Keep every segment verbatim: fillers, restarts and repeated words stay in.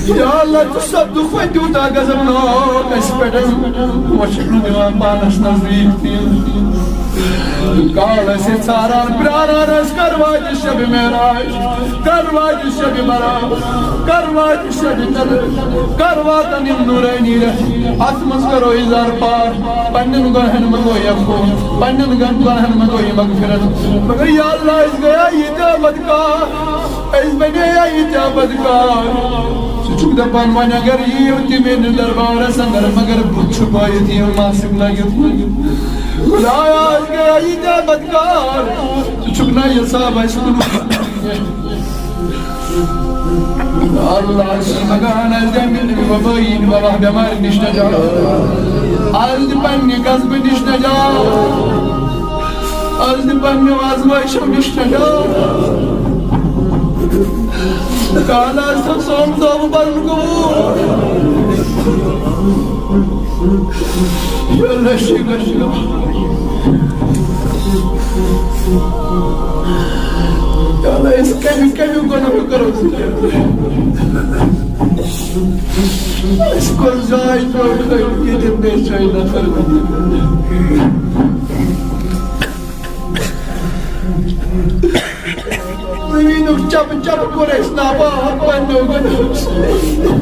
یا اللہ، ژٕ سپدُکھ وۄنۍ تیوٗتاہ غضبناک اَسہِ پٮ۪ٹھ، وۄنۍ چھُکھ نہٕ دِوان پانَس نزدیٖک تہِ۔ کال ٲسۍ أسۍ ژھاران، پرٛاران ٲسۍ، کر واتہِ شبِ معراج، کر واتہِ شبِ برات، کر واتہِ شبِ قدر، کر واتن یِم نوٗرٲنی رٮ۪تھ؟ اَتھ منٛز کرو اظہار پاک، پننٮ۪ن گۄنہن منٛگو عفو، پننٮ۪ن گۄنہن منٛگو یہِ مغفرت۔ مگر یا اللہ، أسۍ گٔیا ییٖتیٛاہ بدکار، أسۍ بنے یا ییٖتیٛاہ بدکار۔ ژٕ چھُکھ دپان، وۄنۍ اگر یِیِو تہِ میٲنِس دربارس اندر، مگر بُتھ چھُپٲیِتھ یِیِو ماسک لٲگِتھ۔ خدایا، أسۍ گٔیا ییٖتیٛاہ بدکار، ژٕ چھُکھ نہ یہِ حساب اَسہِ کُن۔ اللہ، أسۍ چھِ منٛگان، اَسہِ دِ اَمہِ وبٲیی وبا بٮ۪مارِ نِش نجات۔ اَسہِ دِ پننہِ غضبہٕ نِش نجات۔ اَسہِ دِ پننہِ آزمٲیشو نِش نجات۔ کالہ اَسہِ تھٲو سون توبہٕ پَرُن قبوٗل۔ یا اللہ، شیخ، شیخ۔ یا اللہ، أسۍ کَمہِ، کَمیُک گۄناہ کَرو ژےٚ؟ اَسہِ کوٚر زایہِ، ییٚتٮ۪ن بے چٲنۍ نفر۔ زٔمیٖنُک چپہٕ چپہٕ کوٚر اَسہِ ناپاک پنٛنیو گۄناہو سۭتۍ۔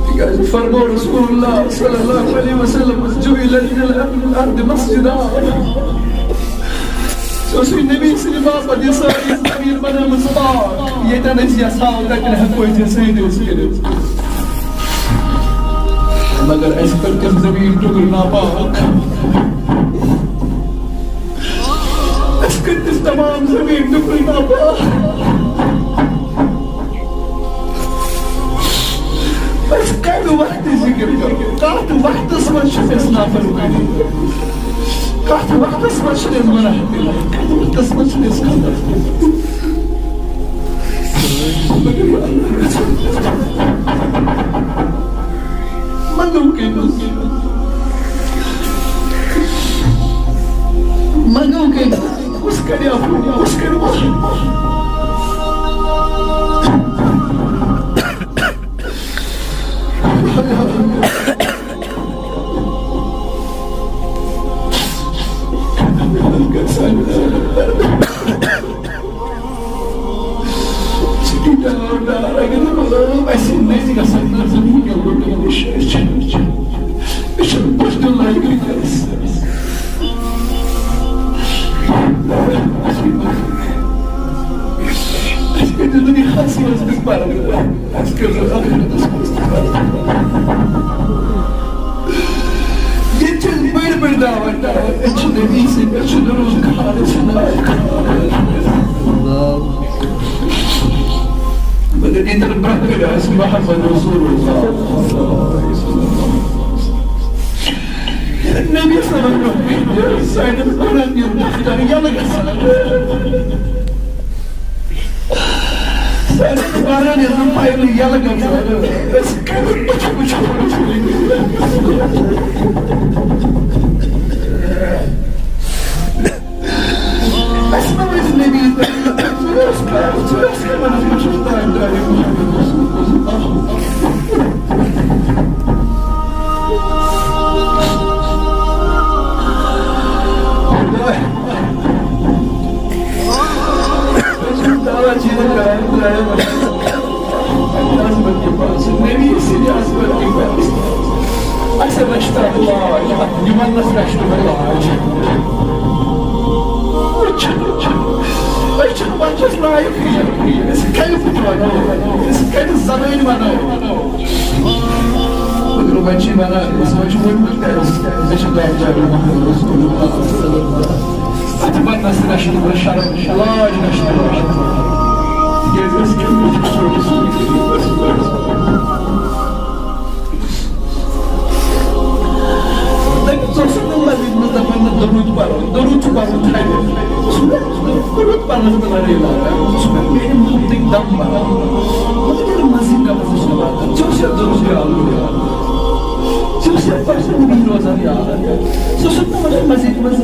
تِکیٛازِ فرموو رسول اللہ صلی اللہ علیہ وسلم، "جعلت لي الأرض مسجدا"۔ سُہ اوسُے نبی سٕنٛدِ باپتھ یہِ سٲرٕے زٔمیٖن بنٲومٕژ پاک، ییٚتٮ۪ن أسۍ یژھاو تَتٮ۪ن ہٮ۪کو أسۍ یہِ سجدٕ أسۍ کٔرِتھ۔ مگر اَسہِ کٔر تِم زٔمیٖن ٹُکرٕ ناپاک۔ اَسہِ کٔر تِم تمام زٔمیٖن ٹُکرٕ ناپاک۔ أسۍ کَمہِ وقتہٕ ذِکِر کَرو؟ کَتھ وقتَس منٛز چھِ أسۍ نافرمٲنی کَران؟ کَتھ وقتَس منٛز چھِ أسۍ گۄناہ کَران؟ کَتھ وقتَس منٛز چھِ أسۍ خطا کَران؟ منٛگو کٔمِس؟ منٛگو کٔمِس؟ کُس کَرِ عفو؟ کُس کَرِ معاف؟ ییٚتہِ چھِ أسۍ بٔڑۍ بٔڑۍ دعوت کران، أسۍ چھِ نبی سٕنٛدۍ، أسۍ چھِ درود کران، أسۍ چھِ نعت کران۔ مگر ییٚتٮ۪ن برٛونٛہہ کَنہِ آسہِ محمد رسول اللہ۔ نبی صلی اللہ علیہ وسلم، سانٮ۪ن أڑن یِم دفتر یَلہٕ گژھن۔ سانٮ۪ن أڑن یِم فایلہٕ یَلہٕ گژھن۔ أسۍ کَمہِ پٲٹھۍ وٕچھو؟ اَسہِ ما ٲسۍ نبی، ژٕ ٲسۍ کَر، ژٕ ٲسۍ کَر وَنان، بہٕ چھُس تانۍ ترٛاوِ محمد رسول اللہ۔ دعوت چھِ یِوان کران، ترٛاوِ محمد۔ عظمت کے پاس، نبی سٕنٛدِ عظمت کے پاس۔ اَسہِ رَچھِ تَتھ لاج، اَتھ نِمَنَس رَچھِ تِمَن لاج۔ أسۍ چھِنہٕ، أسۍ چھِنہٕ وَنٛدَس لایق کِہیٖنۍ۔ أسۍ کَمہِ پٲٹھۍ وَنو؟ أسۍ کَمہِ زَبٲنۍ وَنو؟ مگر وۄنۍ چھِ وَنان، أسۍ وۄنۍ چھِ ووٚنمُت تہِ اَسہِ، أسۍ چھِ دۄن جایَن محمد رسول اللہ صلی اللہ علیہ وسلم۔ اَتھ وَنٛدَس رَچھِ تِمَن شرم، لاج رَچھِ تِمَن شرم۔ تِکیٛازِ أسۍ کَمہِ پٲٹھۍ چھِ سونچان؟ دَپہِ، ژٕ اوسُکھ نہٕ مسجد منٛز دَپان نہٕ درود پَرُن، درود چھُ پَرُن تھدِ۔ سُہ گوٚو درود پَرنَس منٛز لَڑٲے لاگان۔ سُہ گوٚو میٛانہِ محبتٕکۍ دَم بَران۔ مگر ییٚلہِ مسجد منٛز اوس نہٕ واتان، ژےٚ اوس یَتھ درود یاد روزان۔ ژےٚ اوس یَتھ پَرُن نبی روزان یاد۔ ژٕ اوسُکھ نہٕ وَنان مسجد منٛز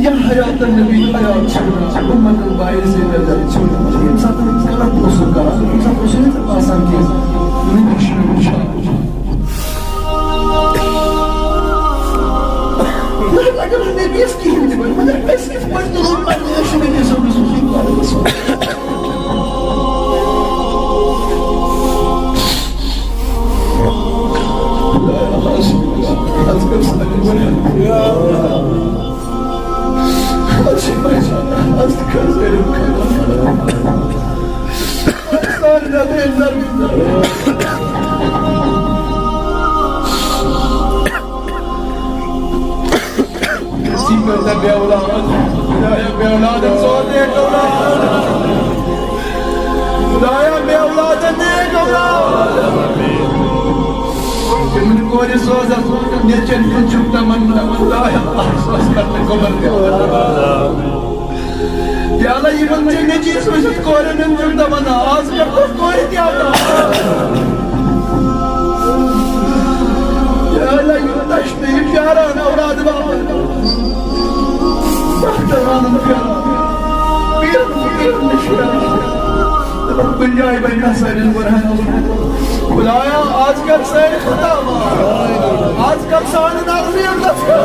یا حیات النبی حیات چھُ، امت الباعث نظر چھُ۔ ییٚمہِ ساتہٕ غلط اوسُکھ کران، تَمہِ ساتہٕ اوس نہٕ آسان کینٛہہ۔ نبی چھُ وٕچھان۔ مگر اگر نبی یَس کِہیٖنۍ تہِ وَنہِ، مگر أسۍ کِتھ پٲٹھۍ تُلو پننہِ أچھ نبی صٲبَس نِش؟ ژٕ کٔرۍ تَو بے اولاد، خدایا، بے اولادَن سوز نیک اولاد۔ خدایا، بے اولادَن نیک اولاد۔ تِمَن کورِ سوزَکھ، نیٚچوٮ۪ن ہُنٛد چھُکھ تَمنا، خدایا، سوز کر تہٕ قبول کر۔ یا اللہ، یِمَن ژےٚ نیٚچی سوٗزِتھ کورٮ۪ن ہُنٛد چھُکھ تَمنا، آز کر تہٕ کورِ تہِ عطا۔ یا اللہ، یِم تشنہٕ، یِم پیاران اولاد باپتھ۔ ڈاکٹر وَنُن پیاران۔ پیرن، پیرن نِش پیاران۔ دَپان، کُنہِ جایہِ بَنہِ نہ سانٮ۪ن گۄنہَن ہُنٛد۔ خدایا، آز کر سٲنۍ خطا معاف۔ آز کر سانٮ۪ن عرضیَن دستگیر۔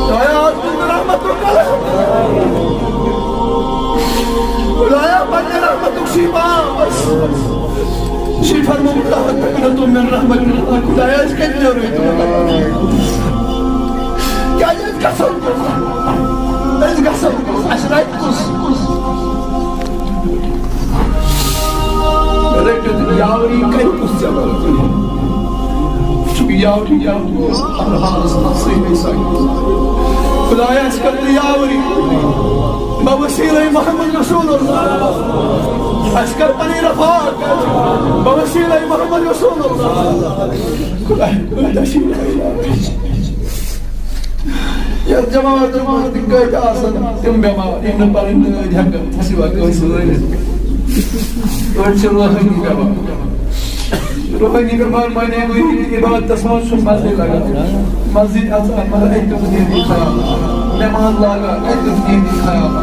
خدایا، آز تُل رحمتُک قلم۔ خدایا، پننہِ رحمتُک شیٖفا بس۔ شیٖفا فرمووُکھ، لا تقنطوا من رحمة الله۔ خدایا، أسۍ کَتہِ نیرو ییٚتہِ؟ کیٛازِ أسۍ گژھو کوٚت؟ أسۍ گژھو کوٚت؟ اَسہِ رَٹہِ کُس؟ رٔٹِتھ یاوری کَرِ کُس ژےٚ وَنُن؟ ژٕ چھُکھ یاوری، یاوری، ہر حالس منٛز صحیح صحیح۔ خدایا، اَسہِ کٔر تہٕ یاوری بوسیلے محمد رسول اللہ۔ اَسہِ کٔر پنٕنۍ رفاقت بوسیلے محمد رسول اللہ۔ خدایا، خدایا، یَتھ جماعتَس منٛز تہِ کٔٹۍ آسَن، تِم بٮ۪مار، یِم نہٕ پَنٕنۍ نٲدۍ ہٮ۪کَن سِوا کٲنٛسہِ لٲنِتھ۔ أڑۍ چھِ روحٲنی بٮ۪مار۔ روحٲنی بٮ۪مار مانے گوٚو یہِ کہِ عبادتَس منٛز چھُنہٕ مَزٕ لَگان۔ مسجد اژان، مگر اَتہِ تہِ اوس نیتی خیال۔ نماز لاگان، اَتہِ تہِ اوس نیتی خیال۔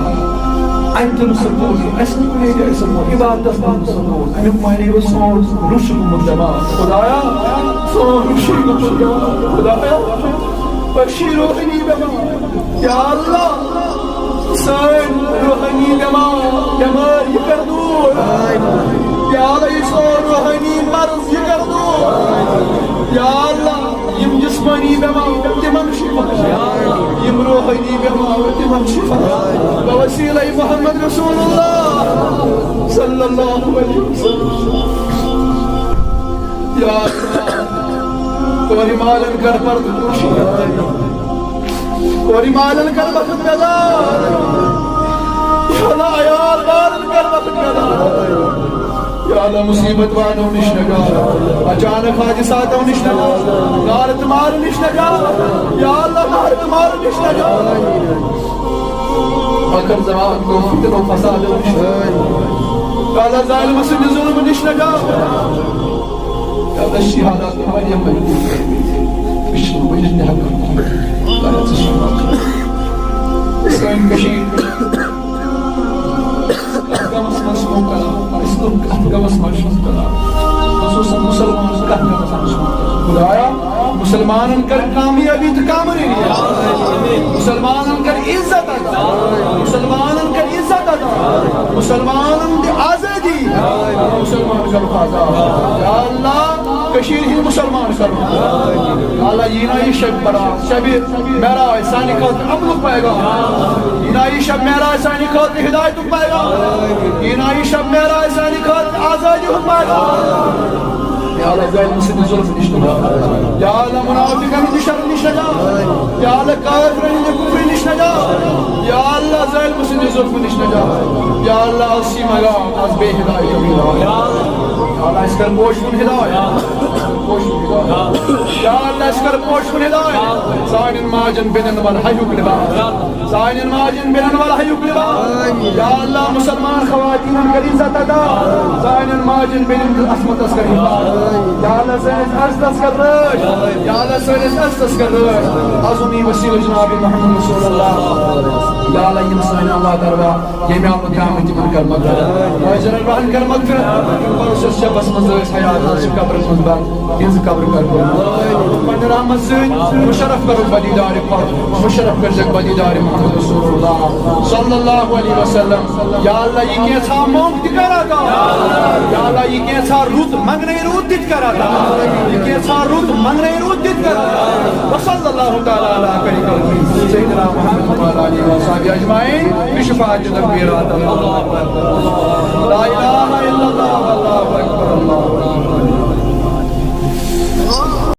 اَتہِ تہِ نہٕ سکوٗن، اَسہِ نہٕ کُنے جایہِ سکوٗن، عبادتَس منٛز نہٕ سکوٗن۔ اَمیُک معنی گوٚو سون روح چھُ گوٚمُت بٮ۪مار۔ خدایا، سون روح چھُ گوٚمُت بٮ۪مار۔ خدایا، أسۍ چھِ روحٲنی بٮ۪مار۔ یا اللہ، سٲنۍ روحٲنی بٮ۪مار، بٮ۪مار یہِ کر دوٗر۔ یا اللہ، یہِ سون روحٲنی مرض یہِ کر دوٗر۔ یا اللہ، یِم جسمٲنی بٮ۪مار، تِمن شفا۔ یِم روحٲنی بٮ۪مار، تِمن شفا۔ بوسیلے محمد رسول اللہ صلی اللہ علیہ وسلم۔ یا اللہ، کورِ مالن کر پردٕ پوشی۔ کورِ مالن کر وقت پیدا۔ یا اللہ، عیال بالن کر وقت پیدا۔ یا اللہ، مصیبت والو نِش نجات، اچانک حادثاتو نِش نجات، مار تہٕ مار نِش نجات۔ یا اللہ، مار تہٕ مار نِش نجات۔ ٲخر زمان کو فتن و فسادو نِش نجات۔ یا اللہ، ظالم سٕنٛدِ ظلم نِش نجات۔ یا اللہ، أسۍ چھِ حالات واریاہ مجبوٗر۔ أسۍ چھِنہٕ بٔنِتھ تہِ ہٮ۪کان۔ یا اللہ، ژٕ چھُکھ سٲنۍ کٔشیٖر۔ کتھ غمس منٛز چھِ مبتلا، أسۍ لُکھ کتھ غمس منٛز چھِ مبتلا، خصوصاً مُسلمان کتھ غمس منٛز چھِ مبتلا۔ خدایا، مُسلمانن کر کامیٲبی تہٕ کامرٲنی، مُسلمانن کر عزت عطا، مُسلمانن کر عزت عطا، مُسلمانن دِ آزٲدی، مُسلمان کر آزاد۔ یا اللہ، کٔشیٖرِ ہٕنٛدۍ مُسلمان کر۔ یا اللہ، یہِ نا یہِ شب برات، شب معراج سانہِ خٲطرٕ امنُک پیغام۔ یہِ نا یہِ شب معراج سانہِ خٲطرٕ ہدایتُک پیغام۔ یہِ نا یہِ شب معراج سانہِ خٲطرٕ آزادی ہُنٛد پیغام۔ یا اللہ، ظٲلمہٕ سٕنٛدِ ظُلمہٕ نِش نجات۔ یا اللہ، منافقن ہٕنٛدِ شرٕ نِش نجات۔ یا اللہ، کافرن ہٕنٛدِ کُفرِ نِش نجات۔ یا اللہ، ظٲلمہٕ سٕنٛدِ ظُلمہٕ نِش نجات۔ یا اللہ، أسۍ چھِ منٛگان از بیٚیہِ ہدایت۔ یا اللہ، اَسہِ کر پوشہِ کُن ہدایت۔ پوشہِ کُن ہدایت۔ یا اللہ، اَسہِ کر پوشہِ کُن ہدایت۔ سانٮ۪ن ماجن بیٚنٮ۪ن بن حیُک لباس۔ سانٮ۪ن ماجٮ۪ن بیٚنٮ۪ن والہیُک لباس۔ یا اللہ، مسلمان خواتینن کر عزت عطا۔ سانٮ۪ن ماجٮ۪ن بیٚنٮ۪ن ہٕنٛدِس عصمتس کر حفاظت۔ یا اللہ، سٲنِس عزتس کر رٲچھ۔ یا اللہ، سٲنِس عزتس کر رٲچھ۔ عظمی وسیلہ جناب محمد رسول اللہ۔ یا اللہ، یِم سٲنۍ آباد ارواح ییٚمہِ آمُت چھِ آمٕتۍ، تِمن کر مغفرت۔ حٲضِرن روحن کر مغفرت۔ پرُس یۄس شبس منٛز ٲسۍ حیات، آز چھِ قبرن منٛز بند، تِہنٛز قبر کر پُر۔ پننہِ رحمت سۭتۍ مشرف کرُکھ بدیدار پاک، مشرف کٔرزیٚکھ بدیدار محمد رسول اللہ صلی اللہ علیہ وسلم۔ یا اللہ، یہِ کینٛژھا موٚنگ تہِ کر عطا۔ یا اللہ، یہِ کینٛژھا رُت منگنے رُت تہِ کر عطا۔ یہِ کینٛژھا رُت منگنے رُت تہِ کر عطا۔ وصلی اللہ تعالی علی خیر خلقہ سیدنا محمد وعلی آلہ وصحبہ اجمعین بشفاعت تکبیرات۔ اللہ اکبر۔ لا الہ الا اللہ، اللہ اکبر، اللہ اکبر۔